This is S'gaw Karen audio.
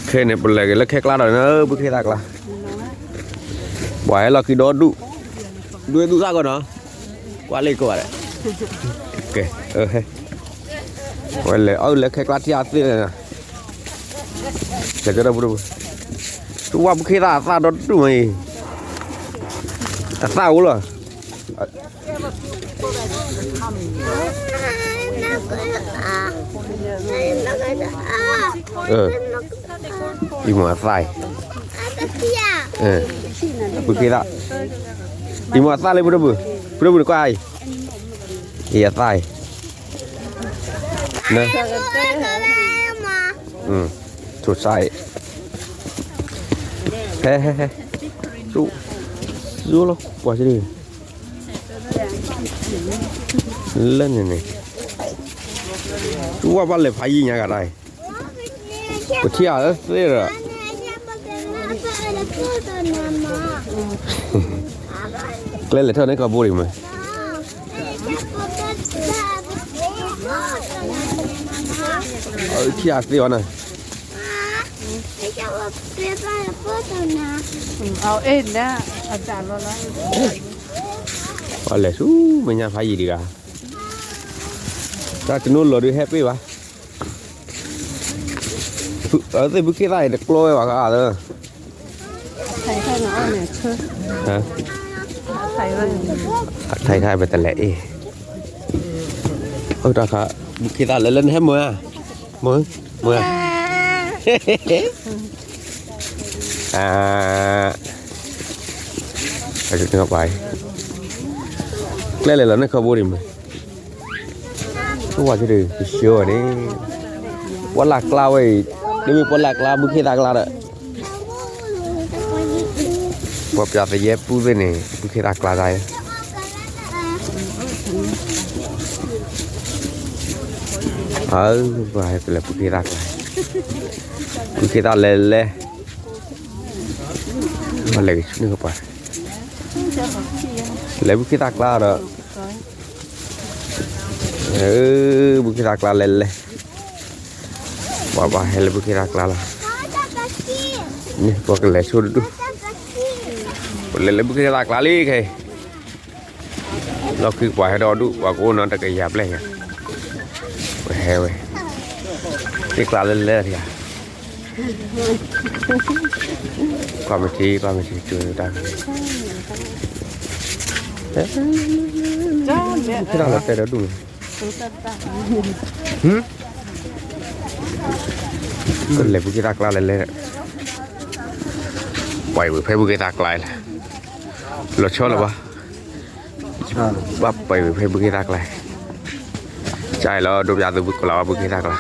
ခဲန့ၣ် ပလဲၤက့ၤလၢခဲကျါဒီး ဘုခ့သၣ်ကျါ, ပှၤဟဲလီၤက့ၤဒီဒူၣ်, ဒူၣ်ဒူၣ်သၣ်ကီးနီၤ, ကွၢ်လၢကိးဂၤဒဲး, ကဲ, ဝဲလဲၤအီၣ်လၢခဲကျါထံအသ့ၣ်, လဲၤကဒီးပူၤ, တဝၢ်ဘုခ့သၣ်အသၣ်ဒီဒူၣ်မးအံၤ, အသၣ်အိၣ်လီၤ အံၤမ့ၢ်အသၣ်အံၤ, ဘုခ့သၣ်, အံၤမ့ၢ်အသၣ်လၢပဒိၣ်ဘု, ပဒိၣ်ဘုတကွၢ်အံၤ, အံၤအသၣ်အံၤ, ဆိစါအံၤ, ဟဲ, ဟဲ, ဟဲ, လီၤကွၢ်လၢန့ၣ်န့ၣ်, တဝၢ်ဘၣ်လဲၤဖးယံာ်ညါဂၤတၢ်အံၤ, ပထံၣ်အသ့ဒီး ကျဲလဲၤထီၣ်န့ၣ်ခီဘိဒံးမး, ထံၣ်အသ့အီၤန့ၣ်, ပှၤလဲၤဆူမဲာ်ညါဖးယံာ်ဒံးဂၤ, တၢ်တနူလီၤဒုးဟဲပ့ၢ်ဘၣ်, အသ့ၣ်ဘုခ့သၣ်အံၤတကျိဝဲဘၣ်ဃးလၢ ထဲခါပတလဲၤအ့ၣ်, အိၣ်တၢ်ခါ, ဘုခ့သၣ်လဲၤလၢနဟဲမုာ်ဧါ, မုာ်, မုာ်ဧါ, ကျဲလဲၤလီၤန့ၣ်ခီဘိဒံးမး, ပှၤကဒုးကဆှၢဝဲန့ၣ်, ပှၤလၢ်ကျါဝဲအံၤ, ဒ်မ့ၢ်ပှၤလၢ်ကျါဘုခ့သၣ်ကျါဒီး, ပှၤပၠးသယဲၢ်ပူသ့ၣ်န့ၣ် ဘုခ့သၣ်ကျါတၢ်အံၤ, ပှၤဟဲကလဲၤဘုခ့သၣ်ကျါ, ဘုခ့သၣ်လဲၤလဲၤ, ပှၤလဲၤကဆူန့ၣ်ကပၤ, လဲၤဘုခ့သၣ်ကျါဒီး ဘုခ့သၣ်ကျါလဲၤလဲၤ, ပှၤပှၤဟဲလၢဘုခ့သၣ်ကျါလီၤ, န့ၣ်ပှၤကလဲၤဆိတဒူၣ်, ပလဲၤလၢဘုခ့သၣ်ကျါလံခဲအံၤ, လီၢ်ခံပှၤဟဲဒီဒူၣ် ပှၤကအိၣ်နီတကယၤဘျဲၣ်ညါ, ပဟဲဝဲ, သ့ၣ်ကျါလဲၤလဲၤထံဧါ, ကွၢ်မ့ၢ်ထံ ကွၢ်မ့ၢ်ထံ ကၠိတၢ် ဘုခ့သၣ်လီၤတဲာ်ဒီဒူၣ်န့ၣ်, ကလဲၤဘုခ့သၣ်ကျါလဲၤလဲၤ, ပှၤအံၤဝဲဖဲဘုခ့သၣ်ကျါလဲၣ်, လီၤဆီလၢၤဘၣ်, ဘၣ်ပှၤအံၤဝဲဖဲဘုခ့သၣ်ကျါ, ကၢ်လီၤ ဒိပၠးသုးဘုကလၤဝါဘုခ့သၣ်ကျါ